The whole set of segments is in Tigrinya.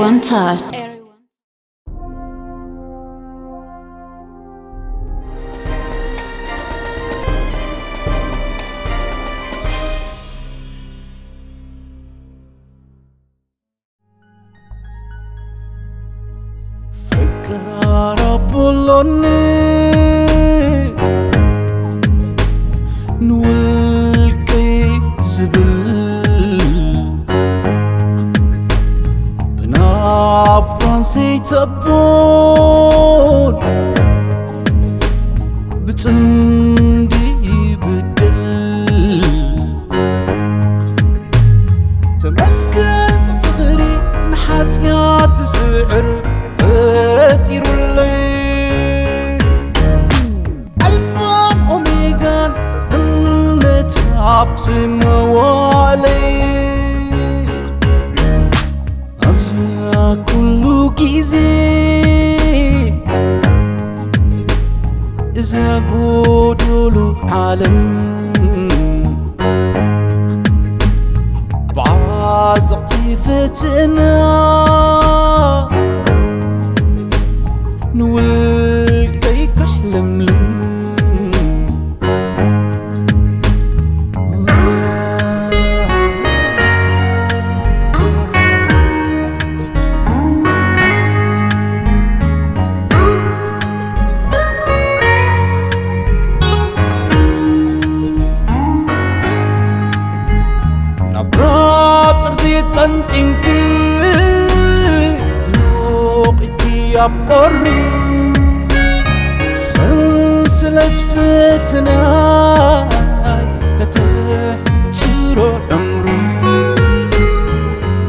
Enter. ፈቃር ኣቦሎኒ ንውልቀይ ዝብል ብናባን ዘይተቦን ብጽምዲ ይብድል። ተመስገን ፍቕሪ ንሓጢኣት ዝስዕር ፈጢሩለይ። ኣልፋን ኦሜጋን እምነት ኣብ ዝመዋለይ። ኣብዚ ኩሉ ግዜ እዛ ጎዶሎ ዓለም ብዓዘቕቲ ፈተና ንውልቀይ ካሕለምልም። ናብ ራብ ጥርዚ ጠንጢንኪ ትሞቒኪ ኣብ ቁሪ ሰንሰለት ፈተና ከተሕጽሮ ዕምሩ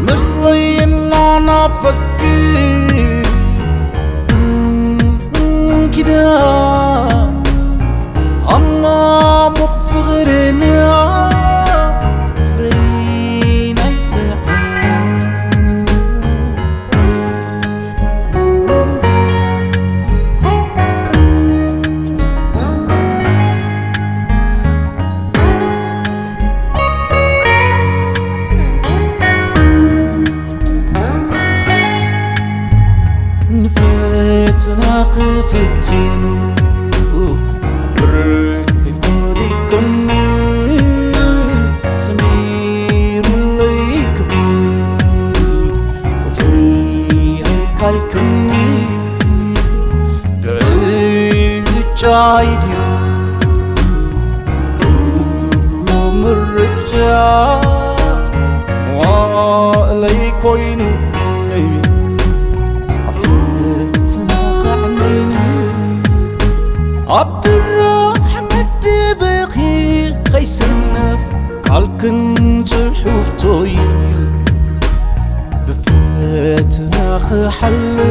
ምስለይ እናናፈኪ እንኪዳ ኣማሙቕ ፍቕርና ፍሬ ናይ ስሕና። ንፈተና ክፍትኑ ብርክ ወዲቅኒ ሰሚሩለይ ክብል ቁፅሪ ኣይካልክኒ ብዕጫይ ድዩ ኩሉ ምርጫ መዋእለይ ኮይኑ ኣብ ፈተና ከዕነይኒ ኣብ ድራሕ መደበኺ ከይሰነፍ ቃልክን ጽሑፍቶይ ብፈተና ክሓልፍ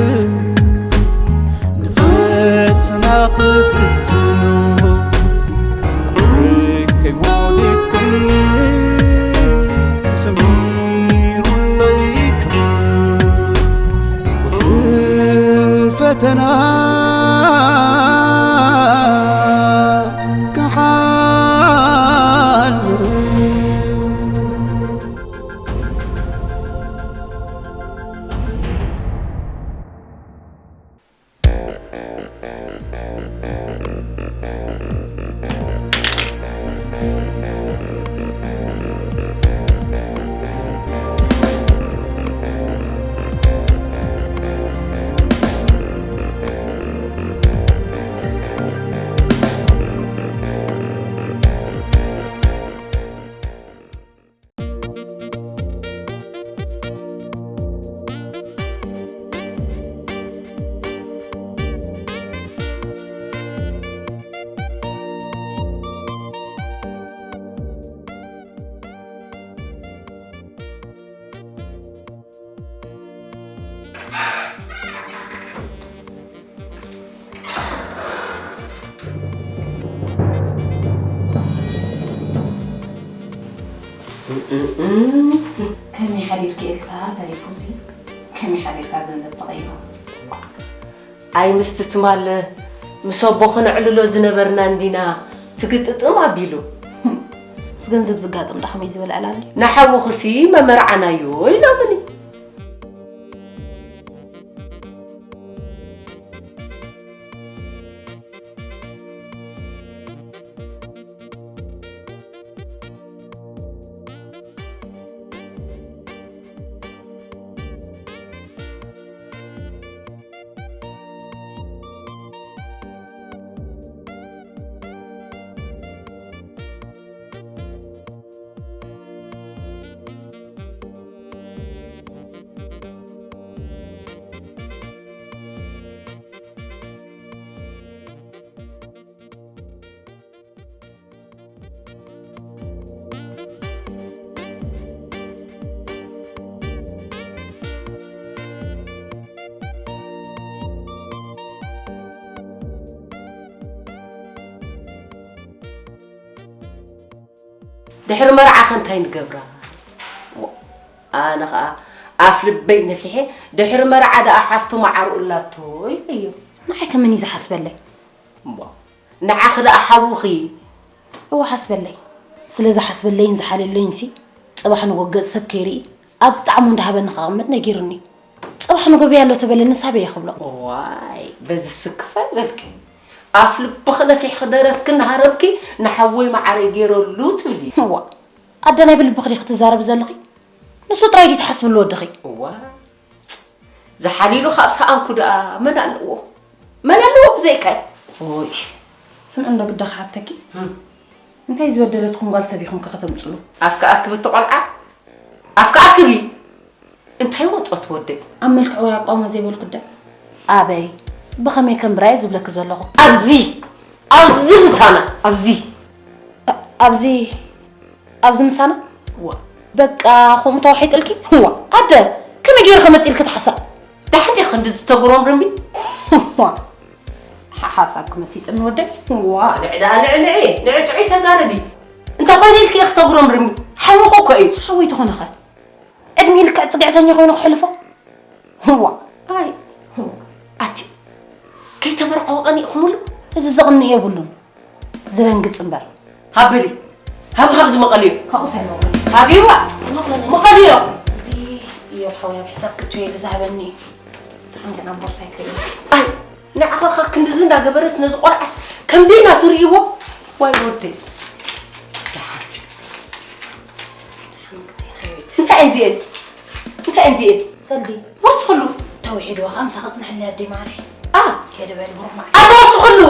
ንፈተና ክፍትኑ ርቀይ ወዲቅኒ ሰሚሩለይ ክብል ቁጽሪ ፈተና ክሓልፍ። ከመይ ሓዲርኪ ኤልሳ? ተሪፉ እዚ ከመይ ሓዲርካ ገንዘብ ተቐይሩ? ኣይ ምስቲ ትማል ምስ ኣቦ ክነዕልሎ ዝነበርና እንዲና ትግጥጥም ኣቢሉ። ምስ ገንዘብ ዝጋጥም ዳ ከመይ ዝበለ ዕላል እዩ? ንሓውኽሲ መመርዓናዮ ኢሎምኒ። ድሕሪ መርዓ ከ እንታይ ንገብራ? ሞ-፣ ኣነ ኸኣ ኣፍ ልበይ ነፊሐ፣ ድሕሪ መርዓ ደኣ ሓፍቱ መዓርኡ ኣላቶ ኢለዮ። ንዓይ ከ መን እዩ ዝሓስበለይ? እሞ ንዓኺ ደኣ ሓውኺ። እወ ሓስበለይ። ስለ ዝሓስበለይን ዝሓልየለይንሲ፣ ጽባሕ ንጎ ገጽ ሰብ ከይርኢ፣ ኣብ ዝጠዓሞ እንዳሃበኒ ክቕመጥ ነጊሩኒ። ጽባሕ ንጎ በይ ኣሎ ተበለኒ ሳበየ ክብሎ። ዋይ፣ በዚ ስክፍ ኣይበልኪ። ኣፍ ልብኺ ነፊሕኺ ደረትኪ እናሃረብኪ ንሓወይ መዓረይ ገይረሉ ትብሊ። እዋ፣ ኣደ ናይ ብልብኺ ዲኺ ትዛረቢ ዘለኺ? ንሱ ጥራይ ድዩ ትሓስብሉ ወድኺ? እዋ፣ ዝሓሊሉ ካብ ሰኣንኩ ደኣ መን ኣለዎ? መን ኣለዎ ብዘይካይ? ኦይ፣ ስምዒ እንዶ ግዳ ክሓተኪ። እም። እንታይ ዝበደለትኩም ጓል ሰብ ኢኹም ከ ከተምጽሉ? ኣፍካ ኣክቢ እቲ ቆልዓ። ኣፍካ ኣክቢ። እንታይ ወጾት ወደይ? ኣብ መልክዕ ወይ ኣቋማ ዘይበልኩ ዳ? ኣበይ? ብኸመይ ከም ብራየ ዝብለኪ ዘለኹ? ኣብዚ! ኣብዚ ምሳና! ኣብዚ! ኣ-፣ ኣብዚ ኣብዚ ምሳና? ዋ። በቃ፣ ከምኡ ተዋሒጥልኪ? ዋ፣ ኣደ፣ ከመይ ገይሩ ከመጽእ ኢልኪ ትሓሳብ? ዳሕን ዲኺ ክንዲ ዝተጉረምርሚ? ዋ፣ ሓ-፣ ሓሳብኪ መሲጥኒ ወደይ። ዋ። ንዒ ደኣ፣ ንዒ፣ ንዒ፣ ንዒ ጥዑይ ተዛረቢ። እንተኾይነ ኢልኪ ኢኺ ተጉረምርሚ። ሓውኺ እኮ እዩ። ሓወይ ተኾነ ኸ? ዕድሚኡ ልክዕ ጽግዕተኛ ኮይኑ ክሕልፎ? ህዋ። ኣይ፣ ኣቲ፣ ከይተመርዓወ ቀኒእኩምሉ? እዚ ዝቕንእ የብሉን። ዝረንግጽ እምበር። ሃብ በሊ። ሃብ፣ ሃብ ዝመቐልዮ። ካብኡስ ኣይመቕልን። ሃብዋ። ይመቕለኒ። መቐልዮ። እዚ እዮብ ሓወይ ኣብ ሕሳብ ክእቱ ኢሉ ዝሃበኒ። ደሓን ግን ኣብ ቦርሳይ ከእትዎ። ኣይ፣ ንዓኻ ኸ ክንድዚ እንዳገበረስ ነዚ ቆልዓስ ከም ደይና ትርእይዎ? ዋይ ወደይ። ደሓን። ደሓን ግዜ ሓወይ። እንታይ እየን እዚኤን? እንታይ እየን እዚኤን? ሰልዲ። ወስኽሉ። ተውሒድዋ ኸኣ ምሳኺ ጽንሕለይ ኣደይ ማዓረይ። ኣ። ከይደ በሊ ብሩኽ መዓልቲ። ኣታ ወስኽሉ።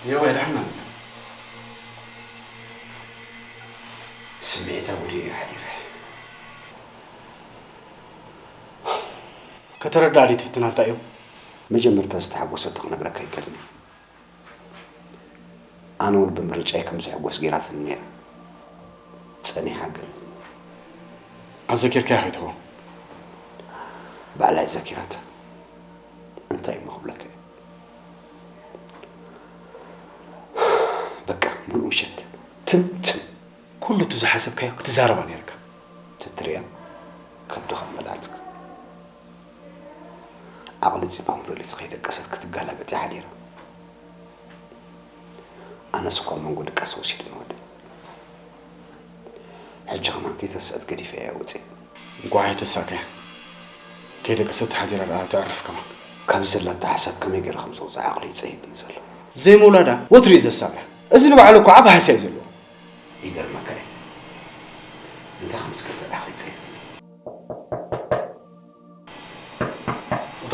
የዋይ፣ ደሕና ነኝ። ስምዒታዊ ድየ ሓዲረ? ከተረድኣኒ ትፍትን ኣንታ እዮም? መጀመርታ ዝተሓጎሰቶ ክነግረካ ኣይክእልን እየ። ኣነ እውን ብምርጫይ ከም ዝሕጎስ ገይራትኒ ነይራ። ጸኒሓ ግን። ኣዘኪርካያ ከይትኸውን? ባዕላ እየ ዘኪራታ። እንታይ እሞ ክብለካ እየ? በቃ፣ ምሉእ ምሸት ትም ትም። ኩሉ እቲ ዝሓሰብካዮ ክትዛረባ ነይርካ። ትትሪያ ከብድኻ መላእትካ። ኣቕልጺ ባምቡሌት ከይደቀሰት ክትጋላበጥ እያ ሓዲራ። ኣነስ እኳ መንጎ ድቃስ ወሲድኒ ወደ። ሕጂ ከማን ከይተሰአት ገዲፈ እያ ወጺአ። እንቋዕ ኣይተሳእካያ። ከይደቀሰት ሓዲራ ደኣ ተዕርፍ ከማን። ካብዚ ዘላቶ ሓሳብ ከመይ ገይረ ከም ዘውጽኣ ዓቕሉ ይጸይብኒ ዘሎ። ዘይምውላዳ ወትሩ እዩ ዘሳቕያ። እዚ ንባዕሉ እኮ ዓቢ ሃስያ እዩ ዘለዎ። ይገርመካ እዩ። እንታይ ከም ዝገብር ዓቕሊ ይጸይብኒ። እቶ።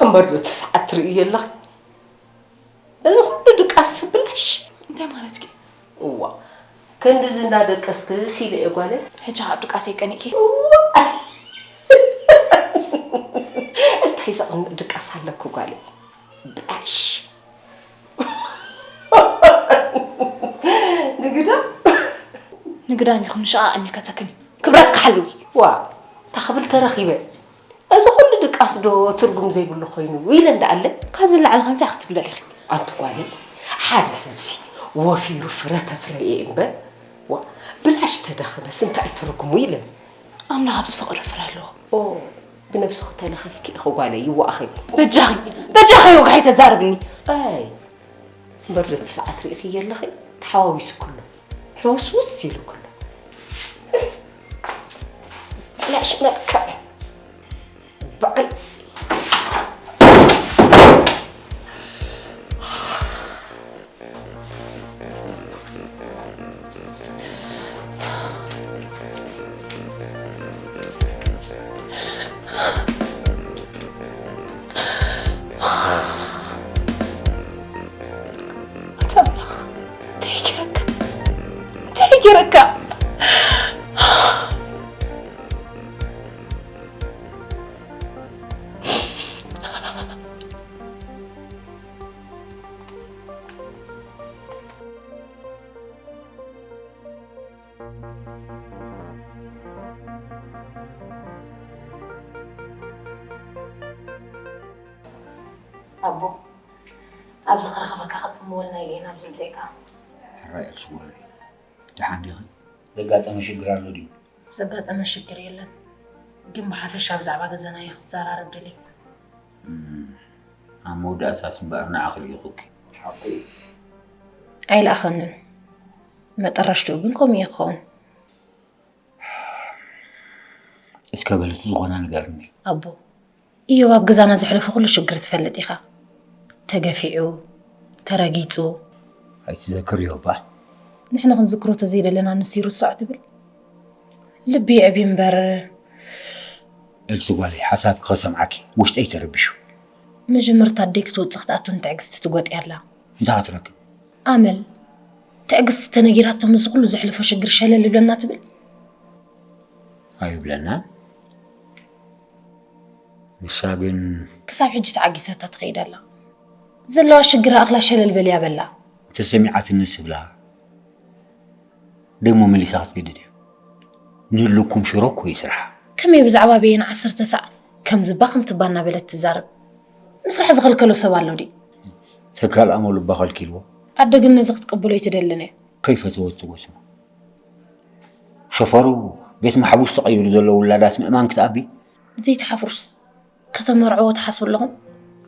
እምበር ዶ እቲ ሰዓት ትርእዮ ኣለኺ? እዚ ኩሉ ድቃስ ብላሽ። እንታይ ማለትኪ? እዋ፣ ክንድዚ እንዳደቀስክስ ኢለ እየ ጓለይ። ሕጂ ኣብ ድቃሰይ ቀኒእኪ? እዋ፣ እንታይ ዘቕንእ ድቃስ ኣለኪ ጓለይ? ብላሽ። ንግዳም? ንግዳም ይኹን ንሸቓቕ ኣይምልከተክን እዩ። ክብረትኪ ሓልዊ። ዋ፣ እንታይ ክብል ተረኺበ? እዚ ኩሉ ድቃስ ዶ ትርጉም ዘይብሉ ኮይኑ ኢለ እንዳኣለ? ካብዚ ንላዕሊ ከምዚ ክትብለል ኢኺ። ኣንቲ ጓለይ፣ ሓደ ሰብሲ ወፊሩ ፍረ ተፍረየ እምበር፣ ዋ፣ ብላሽ ተደኸመስ እንታይ ትርጉሙ ኢለ። ኣምላኽ ኣብ ዝፈቐዶ ፍረ ኣለዎ። ኦ፣ ብነብስኺ ተለኺፍኪ ኢኺ ጓለይ፣ ይዋእኺ። በጃኺ፣ በጃኺ ወግሓይ ተዛርብኒ። ኣይ፣ እምበር ዶ እቲ ሰዓት ርኢኽዮ ኣለኺ? ተሓዋዊሱ ኩሉ። ሕውስውስ ኢሉ ኩሉ። ብላሽ መልክዕ። በዓል ኣንታ ኣምላኽ፣ እንታይ ገይረካ? እንታይ ገይረካ? ኣቦ፣ ኣብዚ ክረኽበካ ክጽምወልና ኢለ እየ ናብዚ ምጽኤካ። ሕራይ ኣልሲ ጓለይ፣ ደሓን ዲኺ? ዘጋጠመ ሽግር ኣሎ ድዩ? ዘጋጠመ ሽግር የለን፣ ግን ብሓፈሻ ብዛዕባ ገዛና እየ ክዘራረብ ደልየ። እም፣ ኣብ መወዳእታስ እምበኣር ንዓኺ ልኢኹኪ። ሓቁ እዩ። ኣይለኣኸንን፣ መጠረሽትኡ ግን ከምኡ እዩ ክኸውን። እስከ በሊ እቲ ዝኾነ ንገርኒ። ኣቦ፣ ኢዮብ ኣብ ገዛና ዘሕለፎ ኩሉ ሽግር ትፈልጥ ኢኻ። ተገፊዑ፣ ተረጊጹ። ኣይትዘክርዮ እባ። ንሕና ክንዝክሮ ተዘይደለና ንሱ ይርስዖ ትብል? ልቢ የዕብዩ እምበር። ኤልሲ ጓለይ፣ ሓሳብኪ ከሰምዓኪ ውሽጠይ ተረቢሹ። መጀመርታ ኣደይ ክትወጽእ ክትኣቱ ንትዕግስቲ ትጎጥያ ኣላ። እንታይ ክትረክብ? ኣመል፣ ትዕግስቲ ተነጊራቶ ምስዚ ኩሉ ዘሕለፎ ሽግር ሸለል ይብለና ትብል? ኣይብለናን። ንሳ ግን ክሳብ ሕጂ ተዓጊሳታ ትኸይድ ኣላ። ዘለዋ ሽግር ኣእኽላ ሸለል በልያ በላ። ተሰሚዓትኒ ስብላ ደሞ መሊሳ ክትገድድ እያ። ንህልኩም ሽሮ እኮ እዩ ስርሓ። ከመይ ብዛዕባ በየን ዓሰርተ ሳዕ ከም ዝባ ከም ትባ እናበለት ትዛረብ? ምስራሕ ዝኸልከሎ ሰብ ኣሎ ድዩ? ተካል ኣመሉ እባ ከልኪልዎ። ኣደ ግን ነዚ ክትቅበሎ ኣይትደልን እያ። ከይፈተወት ትጎስሞ። ሸፈሩ ቤት ማሕቡስ ተቐይሩ ዘሎ ውላዳስ ምእማን ክትኣቢ? ዘይትሓፍሩስ ከተመርዕዎ ትሓስቡ ኣለኹም?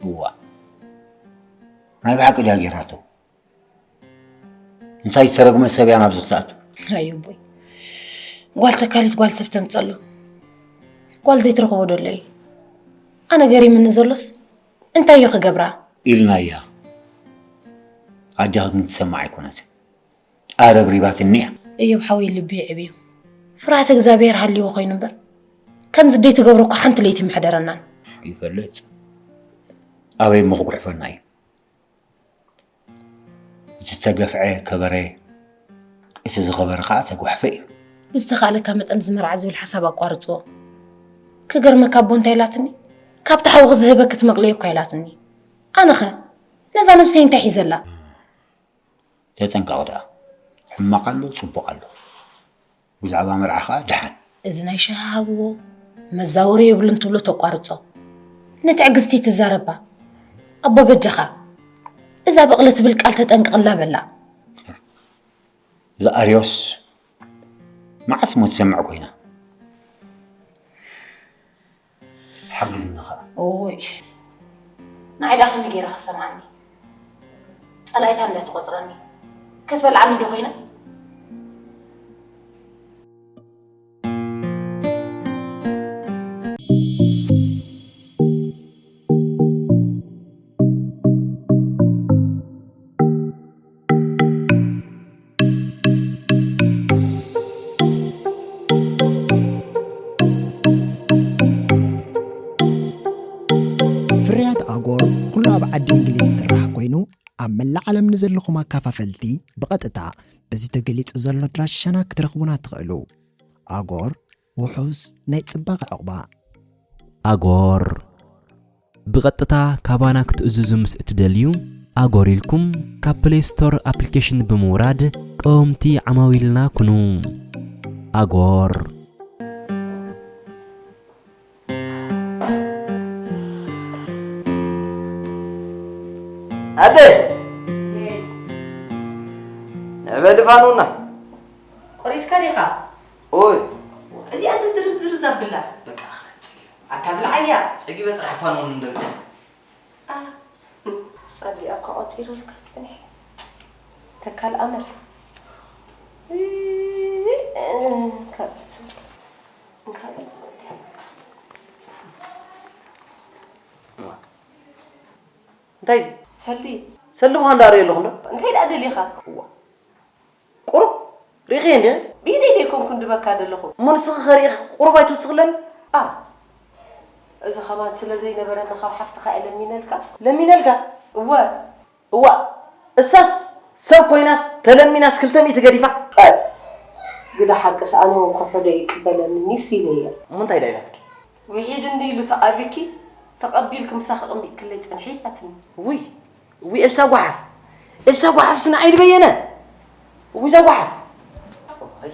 እዋ። ናይ ብሓቂ ድያ ጌራቶ? እንታይ ዝተረግመ ሰብ እያ ናብዚ ክትኣቱ? ኣዩ ቦይ። ጓል ተካሊት ጓል ሰብ ተምጸሉ። ጓል ዘይትረኽቦ ዶ ኣሎ እዩ? ኣነ ገሪምኒ ዘሎስ እንታይ እዩ ክገብራ? ኢልናያ። ኣዴኻ ግን ትሰማዕ ኣይኮነትን። ኣረብሪባትኒ እያ። እዮብ ሓወይ ልቢ ይዕብዩ። ፍርሃተ እግዚኣብሔር ሃልይዎ ኮይኑ እምበር፣ ከምዚ ደይ ትገብሮ እኮ ሓንቲ ለይቲ ምሕደረናን። ይፈልጥ። ኣበይ እሞ ክጉሕፈና እዩ? እቲ ዝተገፍዐ ከበረ፣ እቲ ዝኸበረ ኸዓ ተጓሕፈ እዩ። ብዝተኻእለካ መጠን እዚ መርዓ ዝብል ሓሳብ ኣቋርጽዎ። ክገርመካ ኣቦ እንታይ ኢላትኒ? ካብቲ ሓውኺ ዝህበኪ ትመቕልዮ እኳ ኢላትኒ። ኣነኸ ነዛ ነብሰይ እንታይ ሒዘላ? ተጠንቀቕ ደኣ። ሕማቕ ኣሎ፣ ጽቡቕ ኣሎ። ብዛዕባ መርዓ ኸኣ ደሓን። እዚ ናይ ሻሂ ሃብዎ፣ መዛወሪ የብሉን ትብሎ ተቋርጾ። ንትዕግስቲ ትዛረባ። ኣቦ በጃኻ፣ እዛ በቕሊ ትብል ቃል ተጠንቀቕላ በላ። እዛ ኣርዮስ መዓስ እሞ ትሰምዕ ኮይና? ሓግዝኒ ኸኣ። ኦይ፣ ንዓይ ደኣ ከመይ ገይራ ክትሰምዓኒ? ጸላኢታ እንድያ ትቖጽረኒ። ክትበልዓኒ ዶ ኮይና? ፍርያት ኣብ መላእ ዓለም ንዘለኹም ኣካፋፈልቲ ብቐጥታ በዚ ተገሊጹ ዘሎ ኣድራሻና ክትረኽቡና ትኽእሉ። ኣጎር፣ ውሑስ ናይ ጽባቐ ዕቑባ። ኣጎር፣ ብቐጥታ ካባና ክትእዝዙ ምስ እትደልዩ፣ ኣጎር ኢልኩም ካብ ፕሌይ ስቶር ኣፕሊኬሽን ብምውራድ ቀወምቲ ዓማዊልና ኩኑ። ኣጎር። ኣደ፣ ንዕበሊ ፋኑና። ቆሪስካ ዲኻ? ኦይ። እዚኣ ድርዝርዝ ኣብላ። በቃ፣ ጸጊበ። ኣታ ብልዓያ። ጸጊበ ጥራሕ ፋኑን እንደርካ። ኣ፣ ኣብዚኣ እኳ ቆጺረልካ ጸኒሐ። ተካል ኣመል። እንካ በል ዝወዲ። እንካ በል ዝወዲ። እንታይ እዚ? ሰልዲ። ሰልዲ ምዃን ዳኣ ርእየ ኣለኹ እንዶ። እንታይ ደኣ ደሊኻ? እዋ። ቁሩብ ርኢኽየ እንዲኺ? ብኢደይ ደይኮንኩ እንድበካ ዘለኹ። እሞ ንስኺ ከ ርኢኺ ቁሩብ ኣይትውስኽለኒ? ኣ፣ እዚ ኸማን ስለ ዘይነበረኒ ካብ ሓፍትኻ እየ ለሚነልካ። ለሚነልካ? እወ። እዋእ፣ እሳስ ሰብ ኮይናስ ተለሚናስ ክልተ ሚእቲ ገዲፋ። እ፣ ግደ ሓቅስ ኣነ እውን ከሕዶ ይቅበለኒ ኒስ ኢለያ። እሞ እንታይ ደኣ ኢላትኪ? ውሒድ እንዲ ኢሉ ተቓቢልኪ፣ ተቐቢልኪ ምሳኺ ኣቐሚጥክለይ ጽንሒ ኢላትኒ። ውይ፣ ውይ ኤልሳ ጓሓፍ፣ ኤልሳ ጓሓፍስ ንዓይ ድበየነ። ውይ እዛ ጓሓፍ። እዋይ።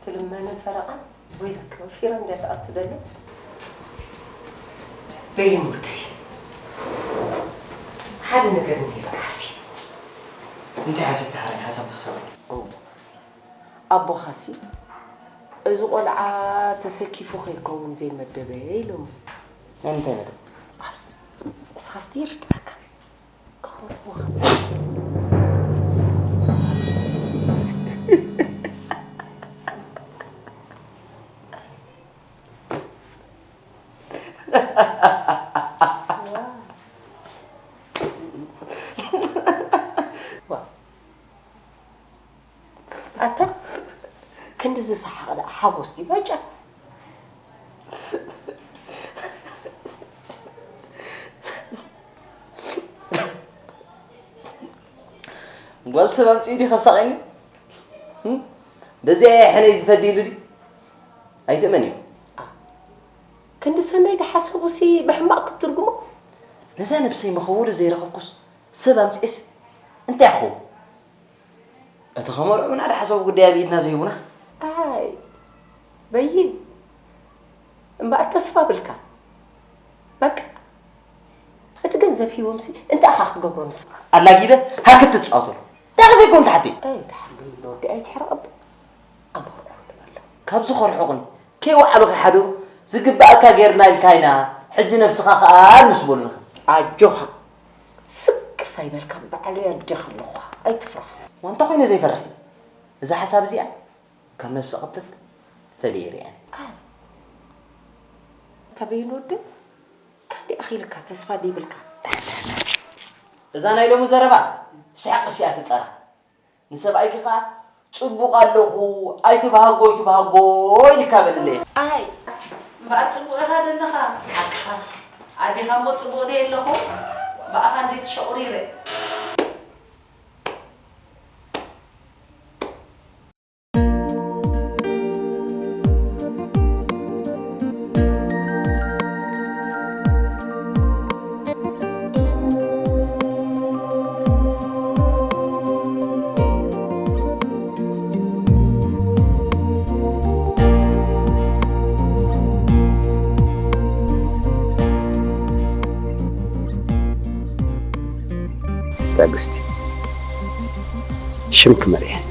ትልመንን ፈረቓን ወይለከ ወፊራ እንድያ ትኣቱ ደላ። በይን ወደይ ሓደ ነገር እንድዩ ዝሓሲ። እንታይ ሓሲብካ ሓራይ ሓሳብ ተሰማኒ? ኣቦኻሲ እዚ ቆልዓ ተሰኪፉ ከይከውን ዘይመደበ ኢሎም። ናይ ምንታይ መደብ? ኣይ፣ እስኻስ ይርድኣካ። ኣታ ክንዲ ዝሰሓቕ ደኣ ሓጎስ ድዩ ባጫ? ጓል ሰብ ኣምጺኡ ድዩ ከሳቐኒ? እም? በዚኣ እየ ሕነይ ዝፈዲ ኢሉ ድዩ? ኣይትእመን እዩ። ክንዲ ሰናይ ድሓሰቡሲ ብሕማቕ ክትትርጉሞ? ነዛ ነብሰይ መኸወሊ ዘይረኸብኩስ ሰብ ኣምጺኤስ እንታይ ክኸውን? እቲ ከመርዑና ድሓሰቡ ጉዳይ ኣብ ኢድና ዘይህቡና። ኣይ በይ እምበኣር ተስፋ ብልካ በቃ እቲ ገንዘብ ሂቦምሲ እንታይ ኢኻ ክትገብሮ ንስኻ? ኣላጊበ ሃክት ትጻወተሉ ዳኣ ዘይኮን ተሓቲ። ኣይ ድሓር በይ ወዲ ኣይትሕረቐብ ኣመርዑ ንበሎ። ካብዚ ከርሑቕን ከይወዓሉ ከይሓድሩ ዝግበኣካ ጌርና ኢልካ ኢና ሕጂ ነብስኻ ከኣ ኣልምስ በሉልኻ። ኣጆኻ ስክፍ ኣይበልካ ባዕለይ ኣደኻ ኣለኹ ኣይትፍራሕ። ዋንታ ኮይነ ዘይፈርሕ እየ። እዛ ሓሳብ እዚኣ ካብ ነብሰ ቅትልት ፈሊየ ይርእያን። ኣይ ተበይን ወዲ ካንዲ ኣኺልካ ተስፋ ዘይብልካ። እዛ ናይ ሎሚ ዘረባ ሽሕ ቅርሺ እያ ትጸራ። ንሰብኣይኪ ከኣ ጽቡቕ ኣለኹ ኣይትብሃጎ ኣይትብሃጎ ኢልካ በልለይ። ኣይ እምበኣር ጽቡቕ ኢኻ ዘለኻ ሓቅኻ። ኣዴኻ እሞ ጽቡቕ ደይ ኣለኹ ብኣኻ እንዴ ትሸቑሪረ። ትዕግስቲ ሽምኪ መሪሐኒ።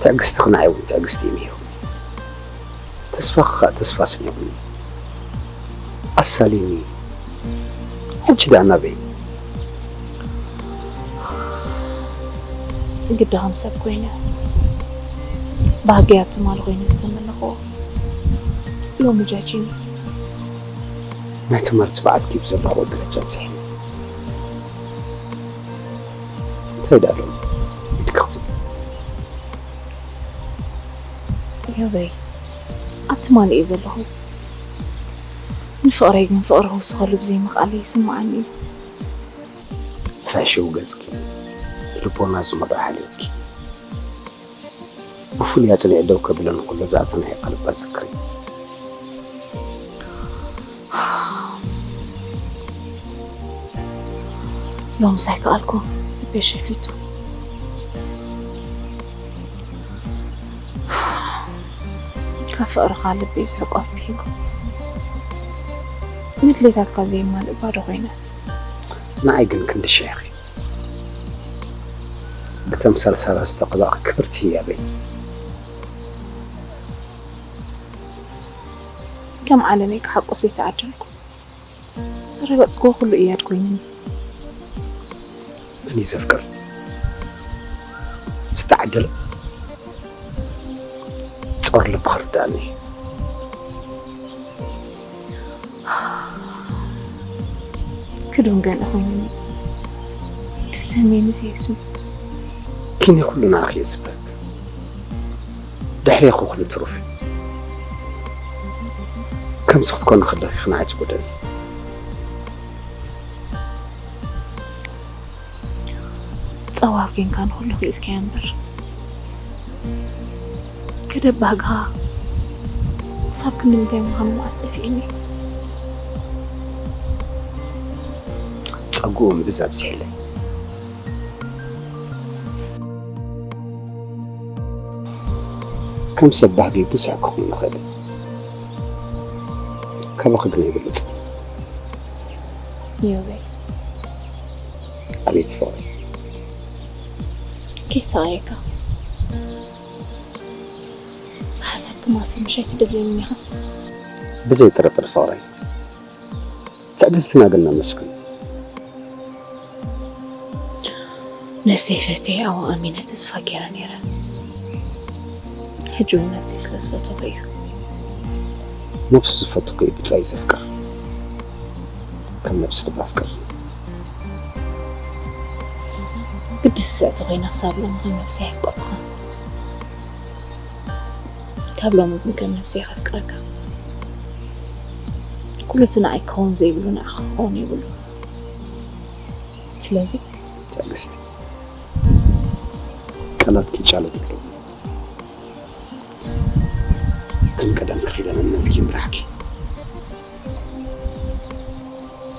ትዕግስትኺ ንዓይ እውን ትዕግስቲ እዩ ነይሩ። ተስፋኺ ኸኣ ተስፋ ኣስኒቑኒ። ኣሳልዩኒ። ሕጂ ደኣ ናበይ? ግዲ ከም ሰብ ኮይነ ባህገይ ኣብ ትማሊ ኮይነ ዝተመነኽዎ ሎሚ ጃጂኒ። ናይ ትምህርቲ በዓልኪ ብዘለኽዎ ደረጃ ኣብጺሐኒ። እንታይ ደኣ ሎሚ ኢድኪ ክትብል? ዮበይ ኣብ ትማሊ እየ ዘለኹ። እንዶ ፍቕረይ ግን ፍቕሪ ክውስኸሉ ብዘይምኽኣለይ ይስምዓኒ እዩ። ፍሕሽው ገጽኪ፣ ልቦና ዝመልኦ ሓልዮትኪ፣ ብፍሉይ ኣጽኒዑ ደው ከብለኒ ከሎ ዝኣተናዮ ቃል እባ ዘክሪ። ሎምስ ኣይከኣልኩን፣ ልበይ ሸፊቱ። ካብ ፍቕርኻ ልበይ ዝሕቆፍ ብሂጉ። ንድሌታትካ ዘየማልእ ባዶ ኮይነ። ንዓይ ግን ክንዲ ሽሕ ኢኺ። ብተምሳል ሳራ ዝተቐባእኺ ክብርቲ ህያበይ። ከም ዓለመይ ክሓቁፍ ዘይተዓደልኩ። ዝረገጽክዎ ኩሉ እያድ ኮይኑኒ። እኔ ዘፍቅር ዝተዓደለ ጾር ልቢ ክርዳእኒ። ክዱን ገለ ኮይኑኒ። ተሰሚኒ ዘየስምዕ። ኪነ ኩሉ ንዓኺ እየ ዝብህግ። ድሕሬኺ ኩሉ ትሩፍ እዩ። ከምዚ ክትኮኒ ከለኺ ንዓይ ትጎድእኒ። ጸዋር ኬንካ ንኹሉ ክኢልካዮ እምበር፣ ገደብ ባህግኻ ክሳብ ክንዲ ምንታይ ምዃኑ መዓስ ጠፊእኒ። ጸግኡ እምብዛ ኣብዚሐለይ። ከም ሰብ ባህገይ ብዙሕ ክኹን ንኽእል፣ ካባኺ ግን ኣይበልጽን። ዮቤ። ኣቤት ፍቕሪ። ኪሳየካ። ብሓሳብ ክማስል ምሽ ኣይትደልየኒ ኢኻ። ብዘይ ጥርጥር ፍቕረይ። ትዕድልትና ግን ነመስግን። ነፍሰይ ፈትየ ኣብኡ ኣሚነ ተስፋ ገይረ ነይረ። ሕጂ እውን ነፍሰይ ስለ ዝፈተኹ እዩ። ነፍሱ ዝፈትኹ እዩ ብጻይ ዘፍቅር። ከም ነፍስኺ ባፍቅር። ግዲ ስስዕቲ ኮይነ ክሳብ ሎሚ ከም ነፍሰይ ኣፍቀርኩኻ። ካብ ሎሚ ግን ከም ነፍሰይ ከፍቅረካ። ኩሉ እቲ ንዓይ ክኸውን ዘይብሉ ንዓኻ ክኸውን የብሉ። ስለዚ ትዕግስቲ፣ ቃላት ክጫለሉ ኣለዎም። ከም ቀደምኪ ኪዳን እምነትኪ ይምራሕኪ።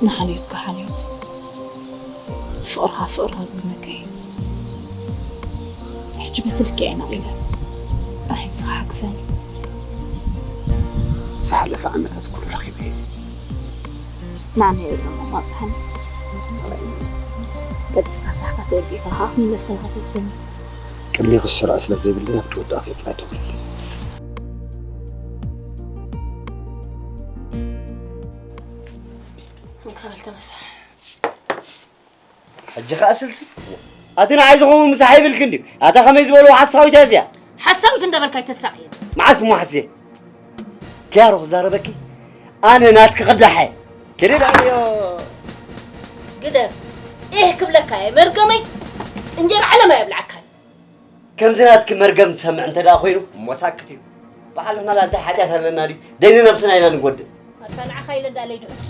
ንሓልዮትካ ሓልዮት፣ ፍቕርኻ ፍቕሪ ክግዝመካ እዩ። ሕጂ በቲ ልክዕ እየ ነቒለ። ጥራይ ንስኻ ሓግዘኒ። ዝሓለፈ ዓመታት ኩሉ ረኺበ እየ። ንዓና የብልና እሞ ኣብጽሓኒ። ገዲፍካ ስራሕካ ተወዲእካ ከኣ ክምለስ ከለኻ ትወስደኒ። ቅድሜኺ ዝስራዕ ስለ ዘይብለይ ኣብቲ ወዳእኹ እየ ጻዕዳ ብለለይ። እንካ በል ተመሳሕ። ሕጂ ኸኣ ስልሲ። ኣቲ ንዓይ ዝኸውን ምሳሕ ይብልኪ እንድዩ። ኣታ ኸመይ ዝበልዎ ሓሳዊት እያ እዚኣ? ሓሳዊት እንዳበልካ ኣይተሳቕየኒ። መዓስ እሞ ሓስየ? ኪያሮ ክዛረበኪ? ኣነ ናትኪ ቅዳሕ እየ። ከደ ደኣ እዮ። ግደፍ። ኢህ ክብለካ እየ መርገመይ። እንጀራ ዓለም ኣየብልዓካን። ከምዚ ናትኪ መርገም ትሰምዕ እንተ ደኣ ኮይኑ፣ እሞ ሳክት እዩ። በዓል ንሕና ደኣ እንታይ ሓጢኣት ኣለና ድዩ? ደይኒ ነብስና ኢና ንጎድእ። ኣታ ንዓኻ ኢለ እንዳለይ ድሕሱ።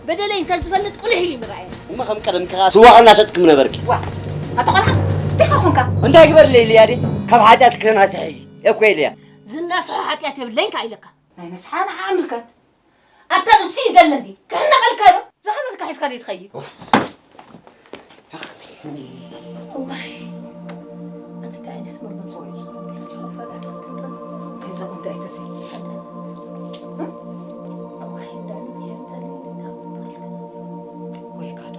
በደለይ እንተ ዝፈልጥ ቁልሕ ኢሉ ይምረኣየ። እሞ ከም ቀደምኪ ከኣ ስዋቕ እናሸጥኪ ምነበርኪ። ዋ፣ ኣታ ቆልዓ፣ ዲኻ ኾንካ? እንታይ ግበርለይ ኢልያ ድየ? ካብ ሓጢኣት ክተናስሒ እየ እኮ ኢልያ። ዝናስሖ ሓጢኣት የብለይን ከኣ ኢለካ። ናይ ንስሓ ንዓ ምልከት። ኣታ ንሱ እዩ ዘለኒ። ክሕነቐልካ ዶ? ዝኸበድካ ሒዝካ ድዩ ትኸይድ? ኡፍ። እዋይ። ኣቲ እንታይ ዓይነት መርገም ዝወርድ ዘሎ? ጀሆፋ ዳስ ክትንረስ። ሒዞም እንዳይ ተሰይድ። እም? እዋይ፣ እንዳሉ ዝሄድ ጸሊም እንዳሉ። ወይ ካቶ።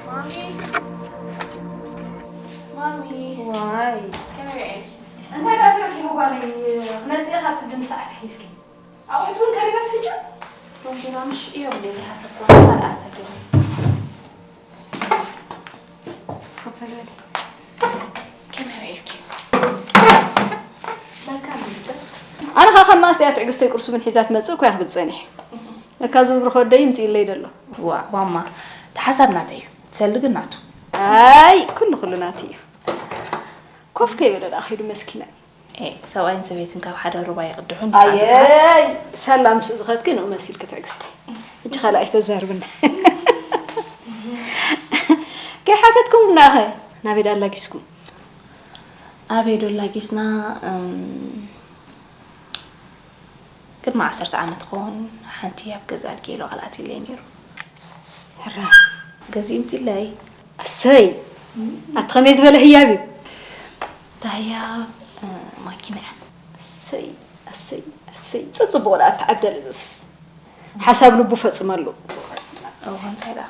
ማሚ። ማሚ። ዋይ። ከመይ ውዒልኪ? እንታይ ደኣ ተረኺቡ ጓለይ? ክመጽእ ኢኻ ትብልኒ ሰዓት ኣሕሊፍኪ። ኣቑሑት እውን ቀሪበ ኣስፍጫ? ሮዚና ምሽ እዮም ዘይሓሰብኩ ካልኣ ሰገረ። ኮፈለል። ከመይ ውዒልኪ? ኣነ ኣኸ ማስያ ትዕግስተይ ቁርሲ ምን ሒዛ ትመጽእ እኮ እያ ክብል ጸኒሐ። ለካ ዝብርኾ ወደይ ይምጽእ ኢለይ ደሎ። ዋ ማማ፣ እቲ ሓሳብ ናተይ እዩ፣ ትሰሊ ግን ናቱ። ኣይ ኩሉ ኩሉ ናቱ እዩ። ኮፍ ከይበለ ደኣ ከይዱ መስኪና። ኤ፣ ሰብኣይን ሰበይትን ካብ ሓደ ሩባ ይቕድሑ እንዲኻ ዝበሃል። ኣየይ ሳላ ምስኡ ዝኸድኪ ንኡ መሲልኪ ትዕግስተይ። ሕጂ ካልእ ኣይተዛርብና። ከይሓተትኩም ናኸ ናበይ ደኣ ኣላጊስኩም? ኣበይ ዶ ኣላጊስና? እም፣ ቅድሚ ዓሰርተ ዓመት ክኸውን ሓንቲ ኣብ ገዛ ኣልኪ ኢሉ ቃል ኣትዩለይ ነይሩ። ሕራ ገዚኡ ምፂለይ። ኣሰይ ኣቲ ከመይ ዝበለ ህያብ እዩ። ታያ ማኪና እያ። ኣሰይ ኣሰይ ኣሰይ ጽጽቡቕ ደኣ ተዓደለ ዝስ ሓሳብ ልቡ ፈጽመሉ። እዋ እንታይ ደኣ?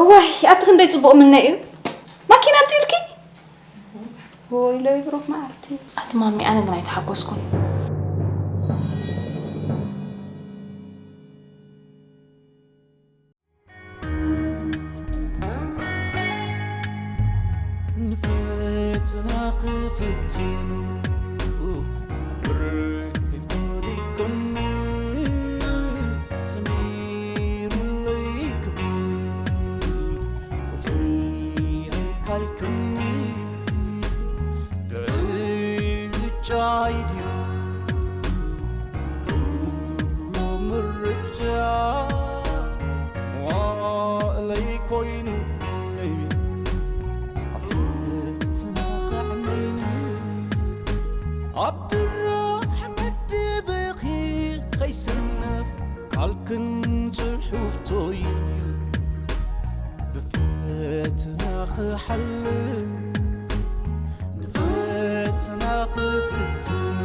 እዋይ ኣቲ ክንደይ ጽቡቕ ምነ እዩ። ማኪና ኣምጺእልኪ? ወይለይ ብሩኽ መዓልቲ። ኣቲ ማሚ ኣነ ግን ኣይተሓጎስኩን። ንፈተና ክፍትኑ ብርክ ወዲቅኒ ስሚሩለይ ክብል ቁፅሪ ካልክኒ ብዕጫይ ድዩ ኩሉ ምርጫ መዋእለይ ኮይኑኒ ኣብ ፈተና ከዕነይኒ ኣብ ድራሕ መደበኺ ከይሰነፍ ቃልክን ጽሑፍቶይ ብፈተና ክሓልፍ ንፈተና ክፍትኑ